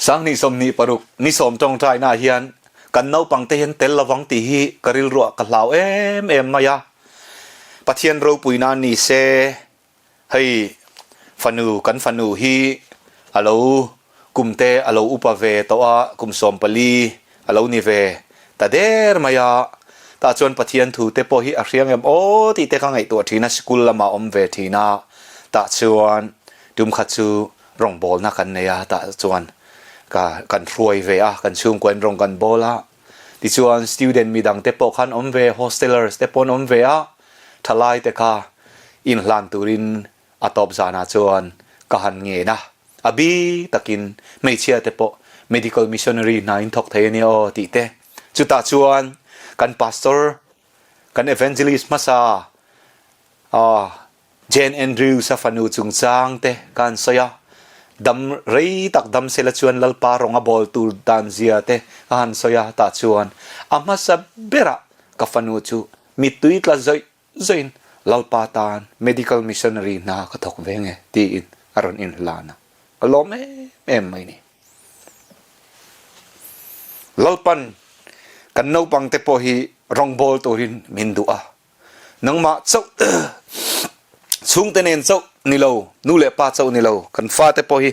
2026 ni sawm tawngtainaah hian kan naupangte hian tel lovang tih hi ka rilruah ka hlau em em mai a. Pathian ropui nan ni se, hei fanu kan fanu hi a lo kumte a lo upa ve tawh a, kum 14 a lo ni ve ta der mai a. Tah chuan Pathian thu te pawh hi a hria ngem aw tih te ka ngaihtuah thin a, sikul lamah awm ve thin a. Tah chuan tum khat chu rawngbawlna kan nei a, tah chuan ka kan hruai ve a, kan chhungkuain rawng kan bawl a, tichuan student midang te pawh khan awm ve, hostellers te pawh an awm ve a, thalai te kha inhlan turin a tawp zanah chuan ka han ngen a, a bi takin hmeichhia te pawh medical missionary hna in thawk thei a nia aw tih te, chutah chuan kan pastor, kan evangelist hmasa ah Jane Andrews a fanu chungchang te ka han sawi a, dam rei tak dam sela chuan Lalpa rawng a bawl tur dan zia te ka han sawi a, tah chuan a hmasa berah ka fanu chu mittui tla zawih zawihin Lalpa tan medical missionary hna ka thawk ve nge tiin a rawn inhlan a, ka lawm em em mai ni. Lalpan kan naupang te pawh hi rawngbawl turin min duh a, Nangmah chauh chhungte nen chauh ni lo, nu leh pa chauh ni lo, kan fate pawh hi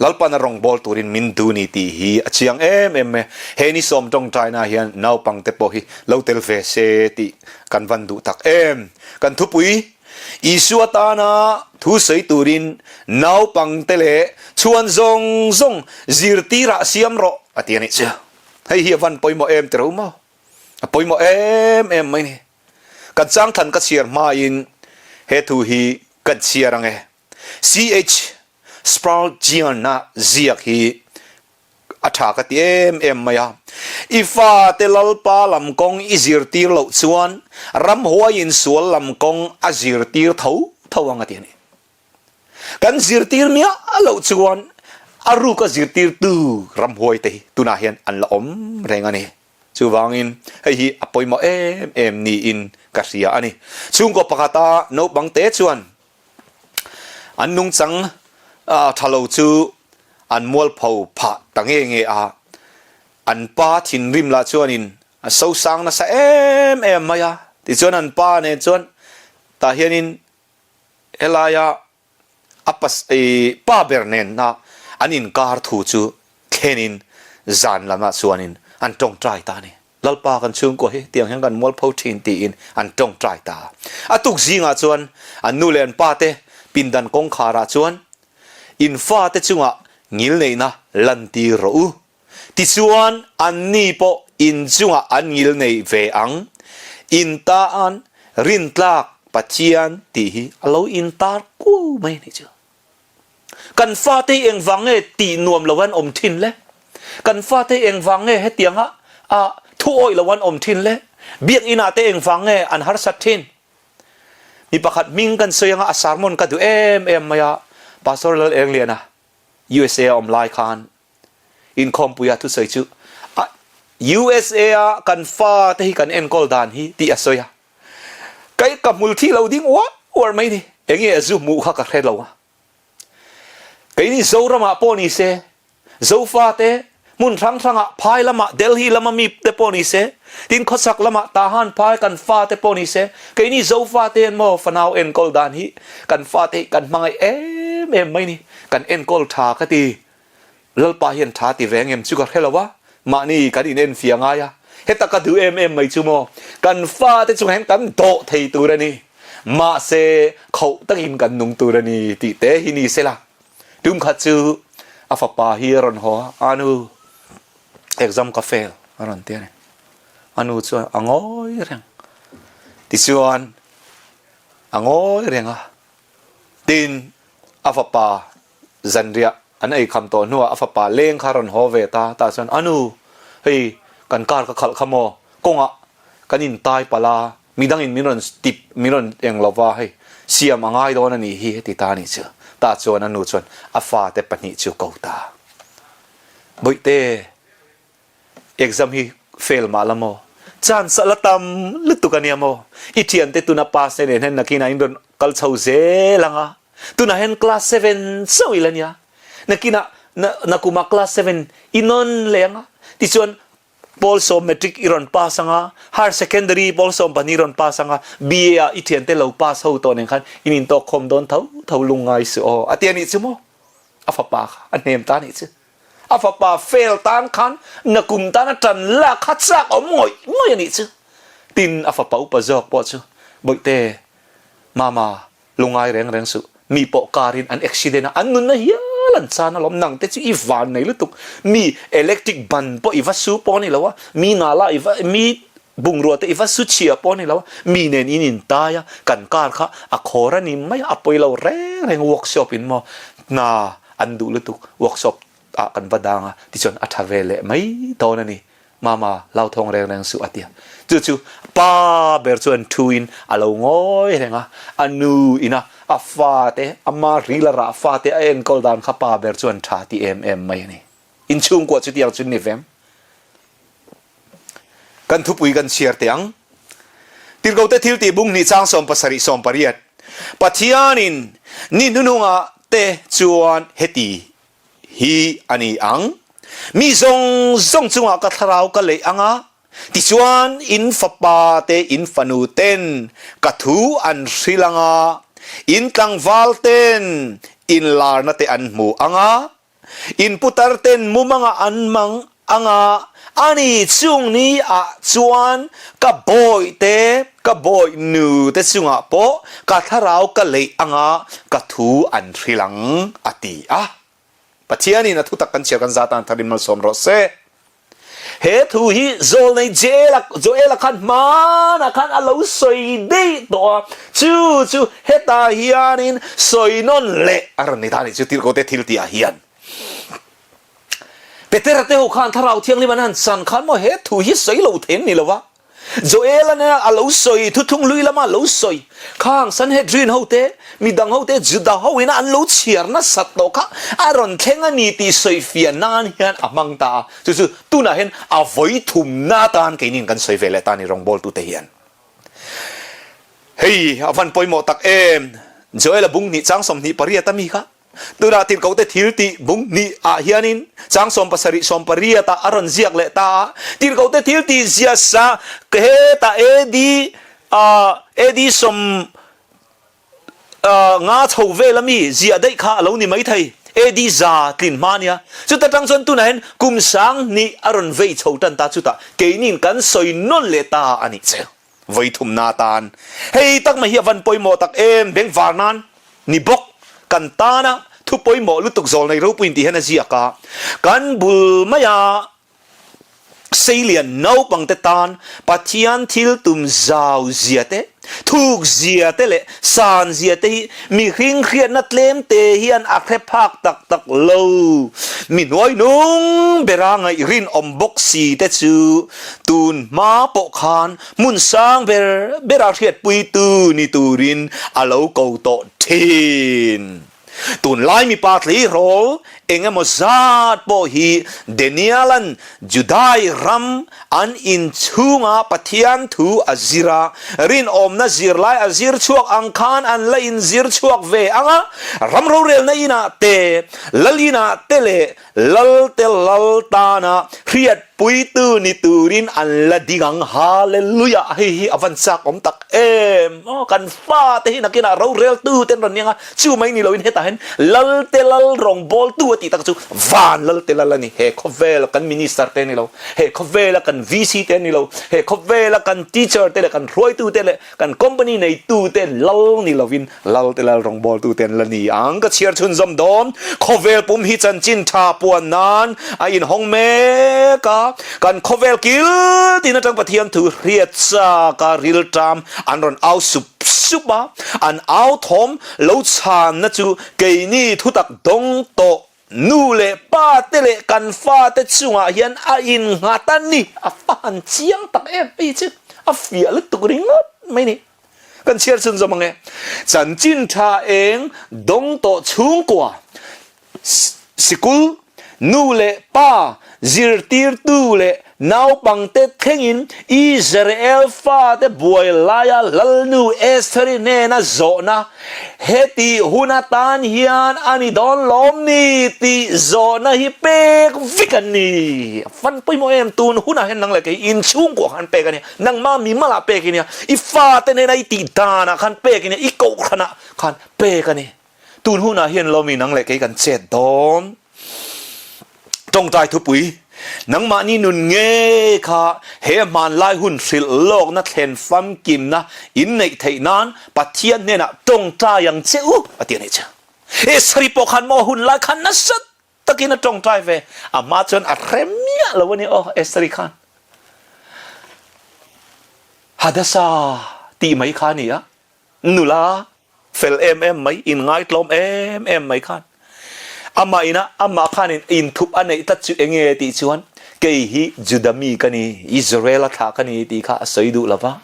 Lalpana rawngbâwl turin min duh ni tih hi a chiang em em e. He ni sawm tawngtaina hian naupangte pawh hi lo tel ve se tih kan van duh tak em. Kan thupui, Isua tana thu sawi turin naupangte leh chhuan zawng zawng zirtirah siam rawh a ti a nih chu. Hei hi a van pawimawh em tiro maw? A pawimawh em em mai ni. Kan changthlan ka chhiar hmain he thu hi kan chhiar ang e. CH Spurgeon-a ziak hi a tha ka ti em em mai a. I fate Lalpa lam kawng i zirtir loh chuan ramhuaiin sual lam kawng a zirtir tho tho ang a ti a ni. Kan zirtir miah loh chuan a ruka zirtirtu ramhuaite hi tunah hian an la awm reng a ni. Chuvangin hei hi a pawimawh em em niin ka hria a ni. Chhungkaw pakhata naupangte chuan an nungchang tha lo chu an mualpho phah ta nge nge a, an pa thinrim lah chuanin a sosang nasa em em mai a. Tichuan an pa nen chuan tah hianin Helaia a pas i pa ber nenna an inkar thu chu thlenin zan lamah chuanin an tawngtai ta a ni. Lalpa kan chhungkua hi tiang hian kan mualpho thin tiin an tawngtai ta a. A tuk zingah chuan an nu leh an pa te pindan kawngkharah chuan in fate chungah ngilneihna lantir rawh u. Tichuan, anni pawh in chungah an ngil nei ve ang. In tan rintlak Pathian tih hi a lo intar kuau mai a nih chu. Kan fate hi engvang nge tih nuam lo an awm thin le? Kan fate hi engvang nge hetianga a thu awih lo an awm thin le? Biakinah te engvang nge an harsat thin? Mi pakhat hming kan sawi anga a sermon ka duh em em mai a, Pastor Lal Engliana, USA a awm lai khan Inkhawmpuia thusawi chu a USA a kan fa te hi kan enkawl dan hi tih a sawi a. Kei ka hmul thih lo ding uar uar mai ni. Enge a zu hmuh kha ka hre lo a. Keini Zoramah pawh ni se, Zofa te hmun hrang hrangah phai lamah Delhi lama mi te pawh ni se, tin khawchhak lamah Tahan phai kan fa te pawh ni se, keini Zofa te hian maw fanau enkawl dan hi kan fa te hi kan hmangaih em em mai ni. Kan enkawl tha ka ti. Lalpa hian tha ti ve ngem chu ka hre lo a, mahni kan in enfiah ngai a, heta ka duh em em mai chu maw, kan fate chungah hian kan dawh thei tur a ni, mahse khauh takin kan nung tur a ni tih te hi ni sela. Tum khat chu a fapa hi a rawn haw a, Anu, exam ka fail a rawn ti a ni. Anu chuan a ngawi reng. Tichuan a ngawi reng a, tin a fapa Zanriah an ei kham tawh hnuah a fapa leng kha rawn haw ve ta, tah chuan, Anu, hei kan car ka khalh kha maw, kawngah kan intai palh a, midangin min rawn tip, min rawn eng lo va, hei siam a ngai dawn a nih hi, a ti ta a nih chu. Tah chuan anu chuan a fate pahnih chu ko ta. Bawihte, Exam hi fail mah la maw? Chance a la tam lutuk a nia maw? I thiante tuna pass te nen hian nakinah in rawn kal chho zel ang a, tunah hian class seven chauh i la nia, nakinah Nakuma class 7 i nawn leh anga tichuan pawl sawm matric i rawn pass anga higher secondary pawl 12 i rawn pass anga BA ah i thiante lo pass ho tawh nen khan in intawk khawm dawn tho tho lungngai suh aw a ti a nih chu maw a fapa kha a hnem ta nih chu a fapa fail tan khan nakum tan a tan lak kha chak awm ngawih ngawih a nih chu tin a fapa upa zawk pawh chu bawihte mama Lungai reng reng suh. Mi pawh car in an accident a, an nunna hial an chan alawm. Nang te chu i van nei lutuk. Mi electric ban pawh i va su pawh a ni lo a, mi nala i va, mi bungrua te i va su chhia pawh a ni lo a, mi nen in intai a, kan car kha a khawr a ni mai a, a pawi lo reng reng workshop in maw hna an duh lutuk workshop ah kan va dang a, tichuan a tha ve leh mai dawn a ni. Mama, hlauthawng reng reng suh a ti a. Chu chu pa ber chuan thuin a lo ngawi reng a, a nu ina a fate, ama ril a rah fate a enkawl dan kha pa ber chuan tha ti em em mai a ni. Inchhungkuah chutiang chu ni vem. Kan thupui kan chhiar teh ang. Tirhkote thil tih bung hnih chang 70 18 Pathianin ni hnuhnungah te chuan heti hi a ni ang. Mi zawng zawng chungah ka thlarau ka leih ang a, tichuan in fapa te in fanu ten ka thu an hril ang a, in tlangval ten in larna te an hmu ang a, in putar ten mumangah an mang ang a, ani chung ni ah chuan ka bawih te, ka bawih nu te chungah pawh ka thlarau ka leih ang a, ka thu an hril ang, a ti a. Pathianin a thutak kan chhiar kan zat tan tharin malsawm rawh se. He thu hi Zawlnei Joela, Joela khan hmanah khan a lo sawi daih tawh a, chu chu hetah hianin sawi nawn leh a rawn ni ta a nih chu Tirhkote thil tihah hian. Petera te ho khan Thlarau Thianghlim an han chan khan maw he thu hi sawi lo thei an ni lo va. Joel-a nena a lo sawi, thuthlung hlui lama a lo sawi, khang Sanhedrin ho te, midang ho te, Juda ho ina an lo chhiar nasat tawh kha a rawn thleng a ni tih sawi fiah nan hian a hmang ta a. Chu chu tunah hian a vawi thumna atan keinin kan sawi ve leh ta a ni rawngbawltute hian. Hei a van pawimawh tak em! Joel-a bung hnih chang 28 a mi kha. Tunah tirhkohte thil tih bung hnih ah hianin chang 70 18 ah a rawn ziak leh ta a. Tirhkohte thil tih zia sa hetah AD AD sawm nga chho vel ami ziah daih kha a lo ni maithei. AD za tlin hma ania. Chuta tang chuan tunah hian kum sang hnih a rawn vei chho tan ta chutah keinin kan sawi nawn leh ta a nih che. Vawi thumna atan hei tak mai hi a van pawimawh tak em bengvar nan ni bawk kan tana thu pawimawh lutuk zawl nei ropuiin tih hian a ziak a, kan bul maia seilian naupangte tan Pathian thil tum zau zia te, thuk zia te leh san zia te hi mihring hriatna tlem te hian a hre phak tak tak lo. Mi hnuai nung bera ngaih rinawm bawk si te chu Tun hma pawh khan hmun sang ber bera hriatpuitu ni turin a lo ko tawh thin. Tunlai mipa tleirawl eng emaw zat pawh hi Daniel-a'n Judai ram an inchhunga Pathian thu a zir a, rinawmna zirlai a zir chhuak ang khan an la inzir chhuak ve ang a, ram rorelna inah te, lal inah te leh Lalte lal tana hriatpuitu ni turin an la ding ang. Hallelujah! Hei hi a van chak awm tak em! Aw, kan fate hi nakinah roreltu te an rawn niang a, chu mai ni loin hetah hian Lalte lal rawngbawltu a tih tak chu van Lalte lal a ni. He khawvela kan minister te a ni lo, he khawvela kan VC te a ni lo, he khawvela kan teacher te leh kan hruaitu te leh kan company neitu te lal ni lovin Lal te lal rawngbawltu te an la ni ang. Ka chhiar chhunzawm dawn. Khawvel pum hi chanchin tha puan nan a inhawng mek a. Kan khawvel kil tin atang Pathian thu hriat chak a riltam an rawn au sup sup a. An au thawm lo chhanna chu keini thutak dawng tawh nu leh pa te leh kan fate chungah hian a innghat a ni. A fa han chiang tak em hei chu a fiah lutuk ringawt mai ni. Kan chhiar chhunzawm ang e. Chanchin tha eng dawng tawh chhungkua, sikul, nu leh pa, zirtirtu leh Naupangte thlengin Israel fate buai laia Lalnu Estheri hnena zawhna, Heti hun atan hian a ni dawn lawm ni? tih zawhna hi pek vek an ni. A fan pawimawh em? Tun hunah hian nang leh kei inchhungkuah khan pek a nia, nangmah mimalah pek i nia, i fate hnena i tih danah khan pek i nia, i kohhranah khan pek a ni. Tun hunah hian lawmi nang leh kei kan chet dawn. Tawngtai thupui, Nangmahni nun nge kha he hmanlai hun hrilh lawkna thlen famkimna in neih theih nan Pathian hnenah tawngtai ang che u, a ti a nih chu. Esri pawh khan maw hun lai khan nasa takin a tawngtai ve, a hma chuan a hre miah lo a ni aw Esri khan. Hadassah tih mai kha a ni a, Nula fel em em mai, inngaitlawm em em mai khan amah ina amah khanin inthup a neih tlat chu enge tih chuan kei hi Juda mi ka ni, Israel a thlah ka ni tih kha a sawi duh lo va.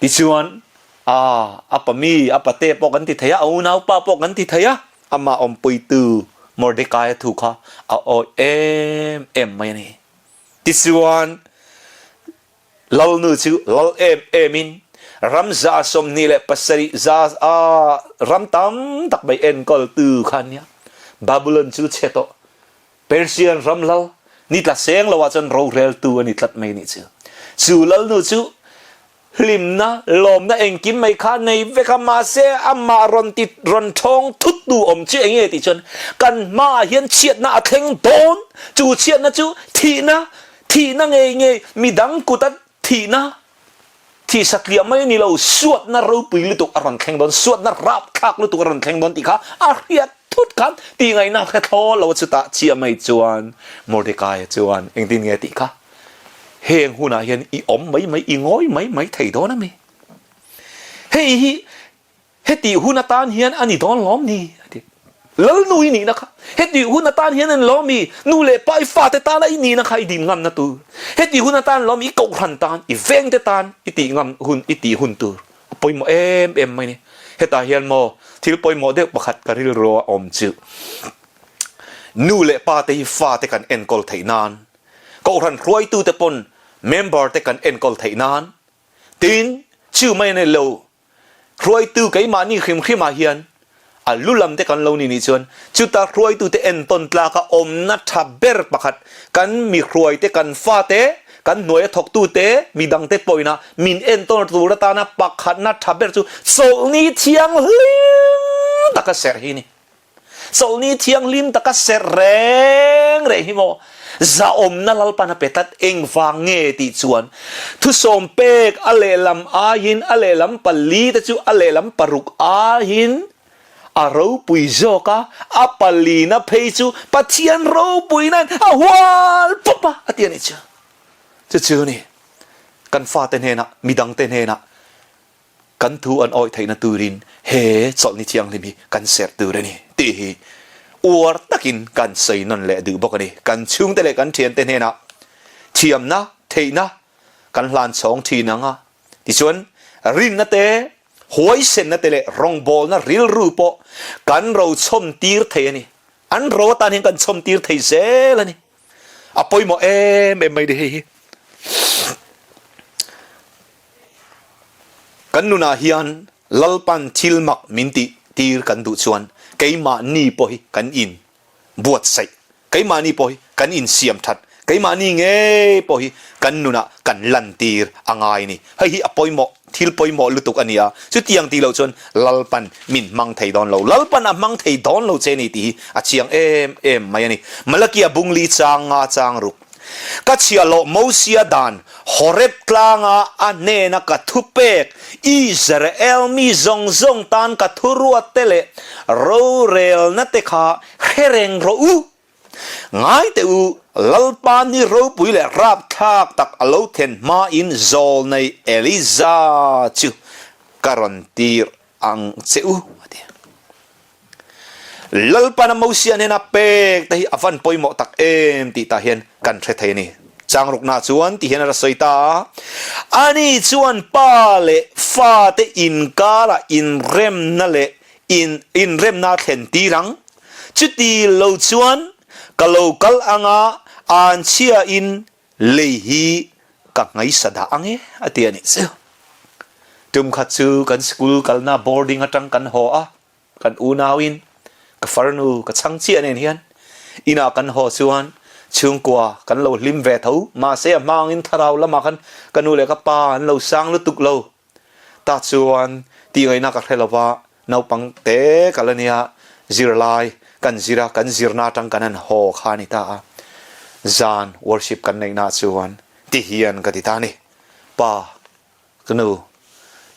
Tichuan a a pa mi, a pate pawh kan ti thei a, a unaupa pawh kan ti thei a, amah awmpuitu Mordecai-a thu kha a awih em em mai a ni. Tichuan Lalnu chu lal em emin ram 27 za a ram tam tak mai enkawltu kha ania. Babulon chu chhe tawh. Persian ram lal ni tla seng lo ah chuan roreltu a ni tlat mai nih chu. Chu lalnu chu hlimna, lawmna engkim mai kha nei vek a, mahse amah rawn ti rawn thawng thut tu awm chu enge tih chuan kan hmaah hian chhiatna a thleng dawn, chu chhiatna chu thihna Thihna ngei ngei midang kuta thihna thih satliah mai a ni lo, suatna ropui lutuk a rawn thleng dawn, suatna rapthlak lutuk a rawn thleng dawn tih kha a hriat thut khan tih ngaihna hre thlaw lo a chutah chiah mai chuan Mordecai-a chuan engtin nge tih kha heng hunah hian i awm mai mai, i ngawi mai mai thei dawn a mi? Hei hi Hetih hun atan hian a ni dawn lawm ni? a ti. Lalnu i nihna kha hetih hun atan hian a ni lawm mi? Nu leh pa i fate tana i nihna kha i din ngamna tur. Hetih hun atan lawm i kohhran tan, i vengte tan i tih ngam hun, i tih hun tur a pawimawh em em mai ni. Hetah hian maw thil pawimawh deuh pakhat ka rilru a awm chu nu leh pa te hi fate kan enkawl theih nan, kohhran hruaitute pawn member te kan enkawl theih nan, tin chu mai a ni lo Hruaitu keimahni hrim hrimah hian a lu lam te kan lo ni nih chuan chuta hruaitute entawn tlaka awmna tha ber pakhat kan mi hruaite, kan fate, kan hnuaia thawktute, midangte pawhina min entawn tur atana pakhatna tha ber chu chawlhni thianghlim taka serh hi a ni. Chawlhni thianghlim taka serh reng reng hi maw zahawmna Lalpan a pe tlat engvang nge tih chuan thusawm pek a lehlam aiin a lehlam pali te chu a lehlam paruk aiin a ropui zawk a, a palina phei chu Pathian ropuinain a hual pawp a a ti a nih chu. Chu chu ni kan fate hnenah midangte hnenah Kan thu an awih theihna turin he chawlhni thianghlim hi kan serh tur a ni tih hi uar takin kan sawi nawn leh duh bawk a ni. Kan chhungte leh kan thiante hnenah thiamna, theihna kan hlan chhawng thin ang a, tichuan rinna te, huaisenna te leh rawngbawlna rilru pawh kan ro chhawm tir thei a ni. An ro atan hian kan chhawm tir thei zel a ni. A pawimawh em em mai ni hei hi. Kan nunah hian Lalpan thil mak min tih tir kan duh chuan keimahni pawh hi kan in buatsaih, keimahni pawh hi kan insiam that, keimahni ngei pawh hi kan nunah kan lantir a ngai a ni. Hei hi a pawimawh, thil pawimawh lutuk a ni a, chutiang tih loh chuan Lalpan min hmang thei dawn lo, Lalpan a hmang thei dawn lo che a ni tih hi a chiang em em mai a ni. Malakia bungli chang nga chang ruk. Ka chhiahhlawh Mosia dan Horeb tlanga a hnena ka thupek Israel mi zawng zawng tan ka thuruatte leh rorelna te kha hre reng rawh u. Ngai teh u, Lalpa ni ropui leh rapthlak tak a lo then hmain zawlnei Eliza chu ka rawn tir ang che u, a ti. Lalpana Mosia hnena pek te hi a van pawimawh tak em tih tah hian kan hre thei a ni. Changrukna chuan ti hian a ra sawi ta a, Ani chuan pa leh fate inkarah inremna leh inremna a thlen tir ang. Chuti lo chuan ka lo kal anga anchhiain. Lei hi ka ngaisa dah ang e a ti a nih chu. Tum khat chu kan school kalna boarding atang kan haw a, kan unauin ka farnu ka chhang chiah nen hian inah kan haw chuan chhungkua kan lo hlim ve tho mahse a hmangin thlarau lamah khan ka nu leh ka pa an lo sang lutuk lo. Tah chuan tih ngaihna ka hre lova, naupang te ka la nia, zirlai kan zir a, kan zirna atang kan han haw kha a ni ta a. Zan worship kan neihna chuan ti hian ka ti ta a ni. Pa, ka nu,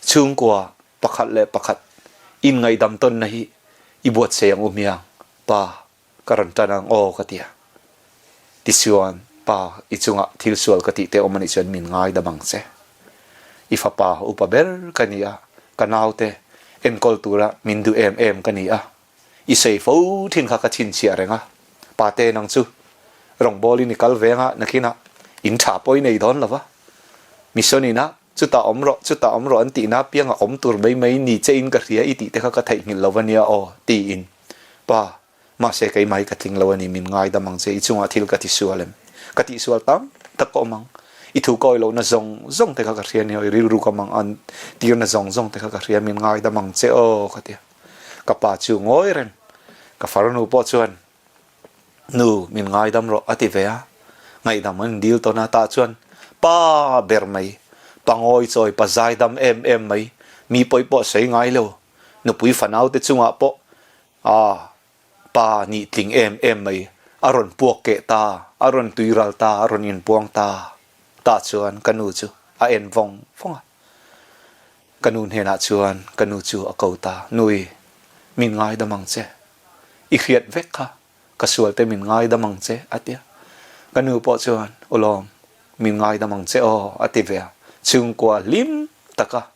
chhungkua pakhat leh pakhat inngaihdam tawnna hi i buatsaih ang u hmiang, pa, Ka rawn tan ang aw ka ti a. Tichuan, Pa, i chungah thil sual ka tih te awm anih chuan min ngaidam ang che. I fapa upa ber ka ni a, ka naute enkawl tura min duh em em ka ni a. I sawi fo thin kha ka chhinchhiah reng a. Pate nang chu rawngbawlin i kal veng a, nakinah in tha pawh i nei dawn lo va. Mission inah chutah awm rawh, chutah awm rawh an tihna apiangah awm tur mai mai ni che in ka hria i tih te kha ka theihnghilh lo va nia aw, tiin. Pa, mahse keimah hi ka tling lo a ni, min ngaidam ang che, i chungah thil ka ti sual em? Ka tihsual tam tak ka awm ang, i thu ka awih lohna zawng zawng te kha ka hria nia, i rilru ka mang an tirna zawng zawng te kha ka hria, min ngaidam ang che aw ka ti a. Ka pa chu ngawi reng, ka farnu pawh chuan nu min ngaidam rawh a ti ve a, ngaihdam an dil tawn a, tah chuan pa ber mai, pa ngawi chawi, pa zaidam em em mai, mi pawi pawh sawi ngai lo, Nupui fanaute chungah pawh a pa nih tling em em mai a rawn puak keh ta, a rawn tui ral ta, a rawn inpuang ta. Tah chuan ka nu chu a en vawng vawng a. Ka nu hnenah chuan ka nu chu a ko ta, Nui, min ngaidam ang che. I hriat vek kha, ka sualte min ngaidam ang che, a ti a. Ka nu pawh chuan, Ulawm, min ngaidam ang che aw, a ti ve a. Chhungkua hlim taka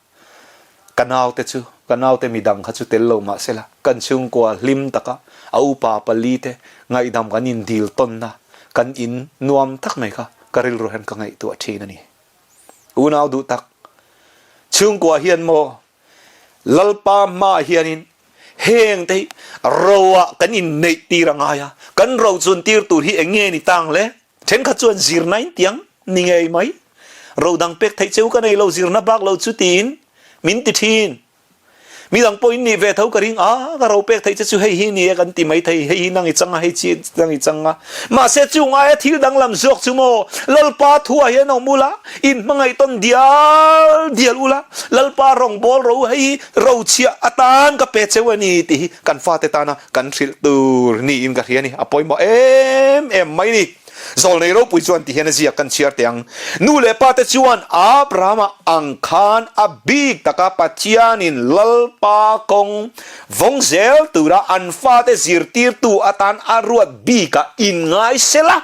Ka naute chu, ka naute midang kha chu tel lo mah sela, kan chhungkua hlim taka a upa palite ngaihdam kan indil tawnna, kan in nuam tak mai kha ka rilru hian ka ngaihtuah thin a ni. Unau duh tak, chhungkua hian maw Lalpa hmaah hianin heng te hi roah kan inneih tir a ngai a, kan ro chun tir tur hi eng nge ni tang le? Thenkhat chuan zirna in tiang ni ngei mai. Ro dang pek theih cheu ka nei lo, zirna bak lo chu tiin min ti thin. Midang pawh in nih ve tho ka ring a, ka ro pek theih che chu hei hi ni e kan ti mai thei, hei hi nang i chang a, hei chi nang i chang a. Mahse chung aia thil danglam zawk chu maw, Lalpa thuah hian awm ula, in hmangaih tawn dial dial ula, Lalpa rawngbâwl ro hei hi rochhiah atan ka pe cheu a ni tih hi kan fate tana Kan hrilh tur niin ka hria a ni, a pawimawh em em mai ni. Zawlnei ropui chuan ti hian a ziak kan chhiar teh ang. Nu leh pa te chuan Abrahama ang khan a bik taka Pathianin Lalpa kawng vawng zel tura an fate zirtirtu atan a ruat bikah inngai sela.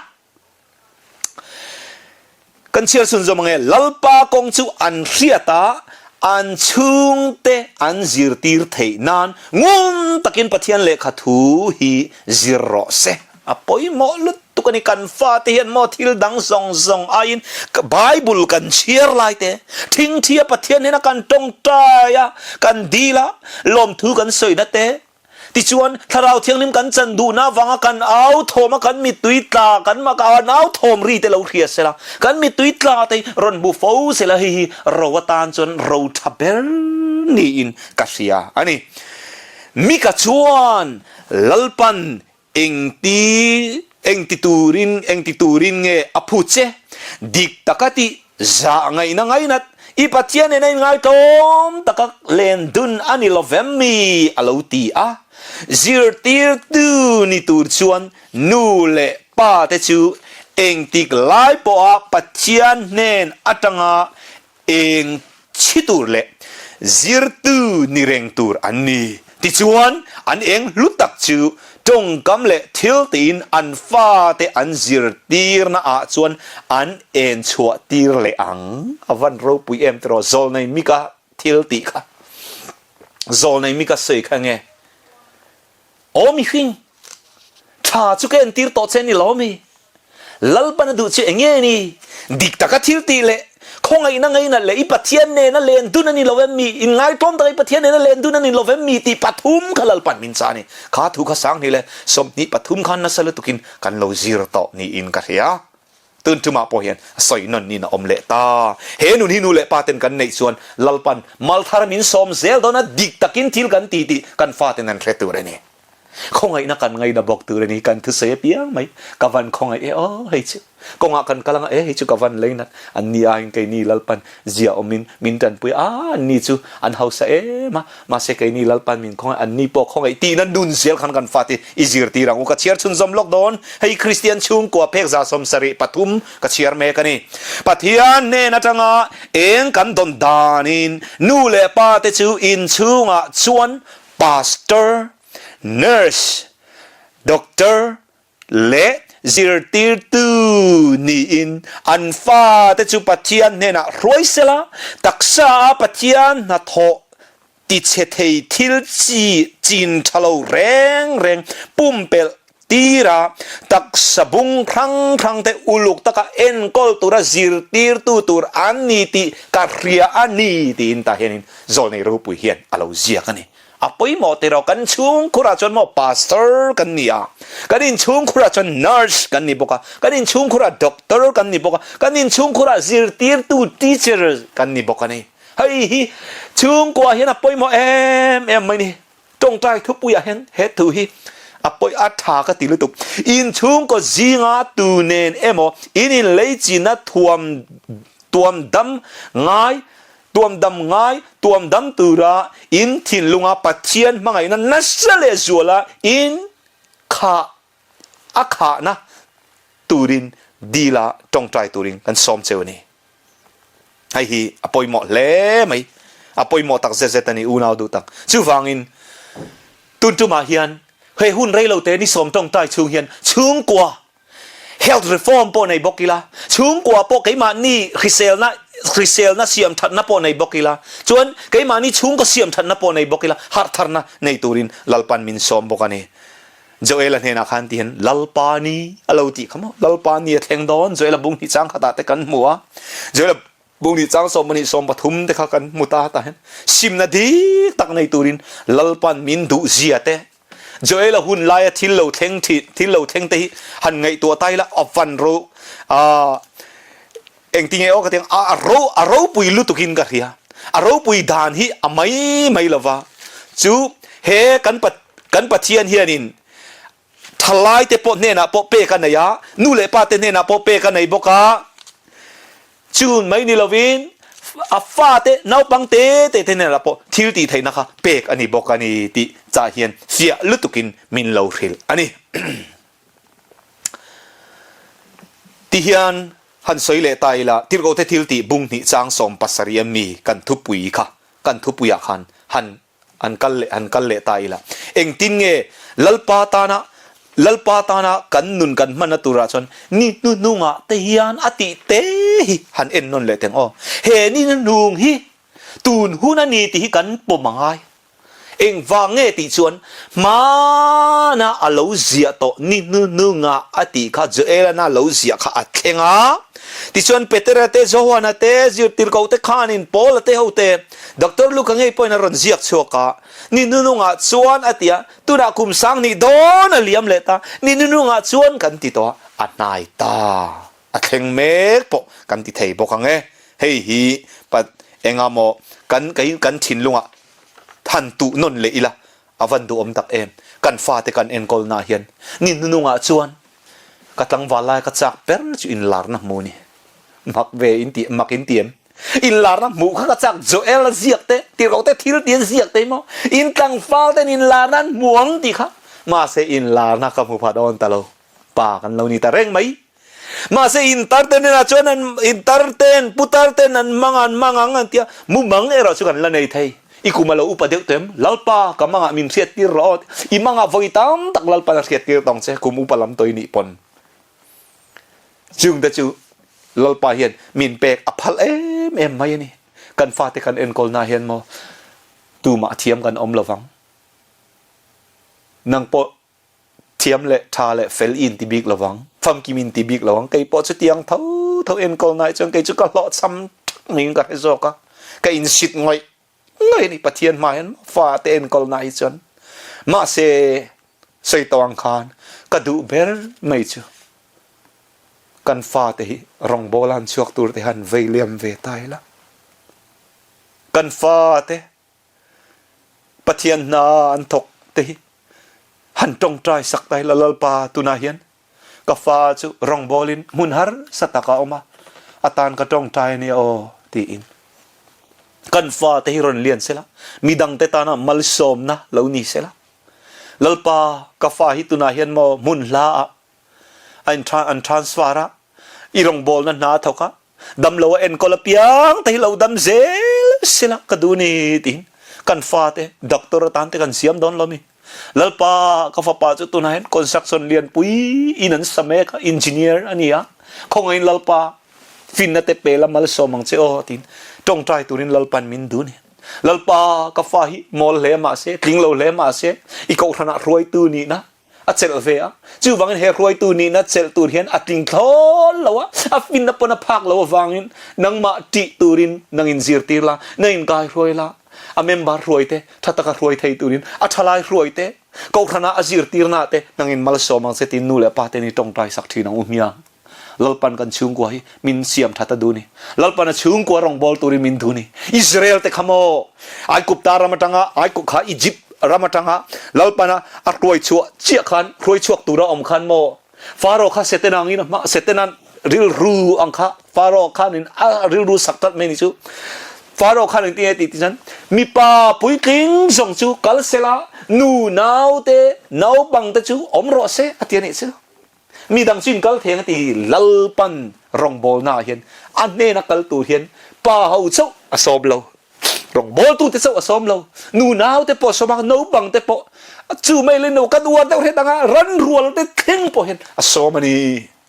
Kan chhiar chhun zawm ange, Lalpa kawng chu an hriat a, an chhungte an zirtir theih nan ngun takin Pathian lehkha thu hi zir rawh se. A pawimawh lutuk a ni, kan fate hian maw thil dang zawng zawng aiin Bible kan chhiar lai te, thingthia Pathian hnena kan tawngtai a, kan dil a, lawmthu kan sawina te, Tichuan, Thlarau Thianghlim kan chan duhna avanga kan au thawm a, kan mittui tla, kan mak a, an au thawm ri te lo hria sela, kan mittui tla te hi rawn hmu fo sela, hei hi ro atan chuan ro tha ber niin ka hria a ni. Mika chuan Lalpan engti engti turin engti turin nge a phu che? Dik taka tih zah ngaihna ngainat, i Pathian nena inngaitawm taka len dun a ni lovem mi? a lo ti a. Zirtirtu ni tur chuan nu leh pa te chu engtik lai pawha Pathian hnen atanga Eng chhi tur leh zirtu ni reng tur an ni. Tichuan, an eng hlu tak chu tawngkam leh thil tiin an fate an zirtirna ah chuan an en chhuah tir leh ang. A van ropui em tiraw Zawlnei Mika thil tih kha. Zawlnei Mika sawi kha nge? Aw mihring, tha chu ka entir tawh che ni lo mi? Lalpan a duh chu eng nge ni? Dik taka thil tih leh khawngaihna ngainat leh i Pathian nena len dun a ni lo em mi? Inngaitlawm taka i Pathian nena len dun a ni lo em mi? Tih pathum kha Lalpan min chah a ni. Kha thu kha 20 leh 23 khan nasa lutukin kan lo zir tawh niin ka hria. Tun tumah pawh hian a sawi nawn niin a awm leh ta. He nun hi nu leh pa ten kan neih chuan Lalpan mal thar min sawm zel dawn a, dik takin thil kan ti tih kan faten an hre tur a ni. Khawngaihna kan ngaina bawk tur a ni, kan thusawi apiang mai. Ka van khawngaih e aw hei chu. Kawngah kan kal anga e hei chu ka van leinat. An ni aiin keini Lalpan zia awmin min tanpui a, an ni chu an hausa em a, mahse keini Lalpan min khawngaih, an ni pawh khawngaih tihna nun zel khan kan fate i zirtir ang u. Ka chhiar chhunzawm lawk dawn, hei Kristian chhungkua phek 73 ka chhiar mek a ni. Pathian hnen atanga eng kan dawn danin nu leh pa te chu inchhungah chuan Pastor, Nurse, Doctor leh zirtirtu niin an fate chu Pathian hnenah hruai sela, taksa a Pathian hnathawh tichhe thei thil chi chin tha lo reng reng pumpelh tira taksa bung hrang hrang te uluk taka enkawl tura zirtirtu tur an ni tih ka hria a ni tiin tah hianin Zawlnei ropui hian a lo ziak a ni. A pawimawh tiraw kan chhungkhurah chuan maw pastor kan ni a, kan inchhungkhurah chuan nurse kan ni bawk a, kan inchhungkhurah doctor kan ni bawk a, kan inchhungkhurah zirtirtu teacher kan ni bawk a ni. Hei hi chhungkua hian a pawimawh em em mai ni. Tawngtai thupuiah hian he thu hi a pawi a tha ka ti lutuk. Inchhungkaw zinga tu nen emaw in inleichina thuam tuam dam ngai Tuam dam ngai, tuam dam tura in thinlunga Pathian hmangaihna nasa leh zuala in khah a khahna turin dila tawngtai turin kan sawm cheu a ni. Hei hi a pawimawh hle mai, a pawimawh tak zet zet a ni unau duh tak. Chuvangin tun tumah hian he hun reilote ni sawm tawngtai chhung hian chhungkua Health reform pawh nei bawk ila, chhungkua pawh keimahni hriselna hriselna siam thatna pawh nei bawk ila, chuan keimahni chhungkaw siam thatna pawh nei bawk ila, harh tharna nei turin Lalpan min sawm bawk a ni. Joela hnenah khan ti hian Lalpa ni a lo tih kha maw? Lalpa ni a thleng dawn, Joela bung hnih chang khatah te kan hmu a, Joela bung hnih chang 12 13 te kha kan hmu ta tah hian simna dik tak nei turin Lalpan min duh zia te Joel-a hun laia thil lo thleng thin, thil lo thleng te hi han ngaihtuah ta ila a van ro a engtinge aw ka ti ang a ro a ropui lutukin ka hria. A ropui dan hi a mai mai lova chu he kan kan Pathian hianin thalai te pawh hnenah pawh pek a nei a, nu leh pa te hnenah pawh pek a nei bawk a. Chun mai ni lovin a fate naupang te te te hnenah pawh thil tih theihna kha pek a ni bawk a ni tih chah hian fiah lutukin min lo hrilh a ni. Tihian han sawi leh ta ila, Tirhkohte thil tih bung hnih chang 17 a mi kan thupui kha kan thupuiah khan han An kal leh han kal leh ta ila. Engtin nge Lalpa tana Lalpa tana kan nun kan hmanna turah chuan ni hnuhnungah te hian a tih te hi han en nawn leh teng aw. He ni hnuhnung hi tun hun a ni tih hi kan pawm a ngai. Engvang nge tih chuan hmana a lo ziah tawh ni hnuhnungah a tih kha Joelana lo ziah kha a thleng a. Tichuan Petera te Johana te zirtirko te khanin Paula te ho te Doctor Luka ngei pawhin a rawn ziak chhuak a, Ni nunungah chuan a ti a, tunah kum sang nih dawn a liam leh ta, ni nunungah chuan kan ti tawh a, a hnai ta, a thleng mek pawh kan ti thei bawk ang e. Hei hi pat enga maw kan kei kan thinlungah han tuh nawn leh ila a van duhawm tak em. Kan fate kan enkawlnaah hian ni nunungah chuan ka tlangval lai ka chak ber chu inlarna hmu ni. Mak ve in ti, mak in ti em? Inlarna hmuh kha ka chak Joel a ziak te, tirhkoh te thil ti an ziak te maw? In tlangval ten inlarna an hmu ang tih kha. Mahse inlarna ka hmu pha dawn ta lo. Pa kan lo ni ta reng mai. Mahse intar te hnenah chuan an intar ten, putar ten an mang an mang ang an tia. Mumang erawh chu kan la nei thei. I kum a lo upa deuh tawh em? Lalpa ka mangah min hriattir rawh aw. I mangah vawi tam tak Lalpan a hriattir tawng che kum upa lam tawh i nih pawn. Chungte chu Lalpa hian min pek a phal em em mai a ni. Kan fate kan enkawlna hian maw tumah thiam kan awm lovang. Nang pawh thiam leh tha leh fel i inti bik lovang, famkim i inti bik lovang. Kei pawh chutiang tho tho enkawlna hi chuan kei chu ka hlawhchham thak niin ka hre zawk a, ka insit ngawih ngawih a ni Pathian hma hian fate enkawlna hi chuan. Mahse, sawi tawh ang khan ka duh ber mai chu. Kan fate hi rawngbawl a han chhuak tur te han vei liam ve ta ila. Kan fate Pathian hna an thawk te hi han tawngtai sak ta ila Lalpa tunah hian ka fa chu rawngbawlin hmun harsa tak a awm a, a tan ka tawngtai a nia aw tiin kan fate hi rawn lian sela, midangte tana malsawmna lo ni sela. Lalpa ka fa hi tunah hian maw hmun hla ah a in an transfer a, i rawngbawlna hna a thawk a, damlo a enkawl apiang te hi lo dam zel sela ka duh ni tiin kan fate doctor atan te kan siam dawn lo mi. Lalpa ka fapa chu tunah hian construction lianpui in an sa mek a, engineer a ni a, khawngaihin Lalpa finna te pe la malsawm ang che aw tiin tawngtai turin Lalpan min duh ni. Lalpa ka fa hi mawl hle mahse, tling lo hle mahse, i kohhranah hruaitu nihna a chelh ve a, chuvangin he hruaitu nihna chelh tur hian a tling thlawl lo a, a finna pawn a phak lo avangin nangmah tih turin nang in zirtir la, nang in kai hruai la, a member hruai te tha taka hruai thei turin a thalai hruai te, kohhrana a zirtirna te nang in malsawm ang che tiin nu leh pa te ni tawngtai sak thin ang u hmiang. Lalpan kan chhungkua hi min siam that a duh ni. Lalpan a chhungkua rawngbawl turin min duh ni. Israel te kha maw Aigupta ram atanga Aigup kha Egypt ram atanga Lalpana a hruai chhuah chiah khan hruai chhuak tura awm khan maw Pharaoh kha Setana angin a hma Setana rilru ang kha Pharaoh khanin a rilru sak tlat mai ni chu Pharaoh khan engtin nge ti ti chuan mipa puitling zawng chu kal sela nu naute naupang te chu awm rawh se a ti a nih chu. Mi dang chu in kal theng a ti Lalpan rawngbawlna ah hian a hnena kal tur hian pa ho chauh a sawm lo, rawngbawltute chauh a sawm lo, nu naute pawh a sawm a, naupang te pawh chu mai leh no kan uar deuh hret anga ranrual te thleng pawh hian a sawm a ni.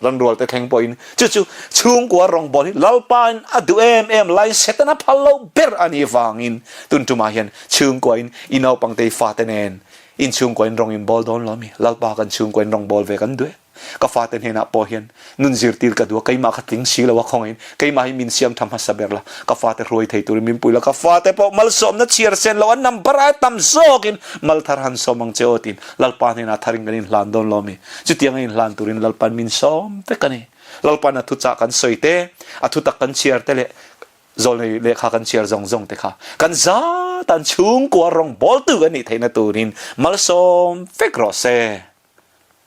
Ranrual te thleng pawhin chu chu chhungkua rawngbâwl hi Lalpain a duh em em lai Setana phal lo ber a nih vangin tun tumah hian chhungkuain i naupangte i fate nen In chhungkua in rawng in bawl dawn lo mi? Lalpa kan chhungkua in rawng bawl ve kan duh e. Ka fate hnenah pawh hian nun zirtir ka duh a, keimah kha tling si lo a khawngaihin keimah hi min siam tha hmasa ber la, ka fate hruai thei turin min pui la, ka fate pawh malsawmna chhiar sen lo an number aia tam zawkin mal thar han sawm ang che aw tiin Lalpa hnenah tharin kan inhlan dawn lo mi? Chutianga inhlan turin Lalpa'n min sawm vek a ni. Lalpa'n a thuchah kan sawi te, a thutak kan chhiar te leh Zawlnei lehkha kan chhiar zawng zawng te kha kan zat an chhungkua rawngbawltu kan nih theihna turin malsawm vek rawh se.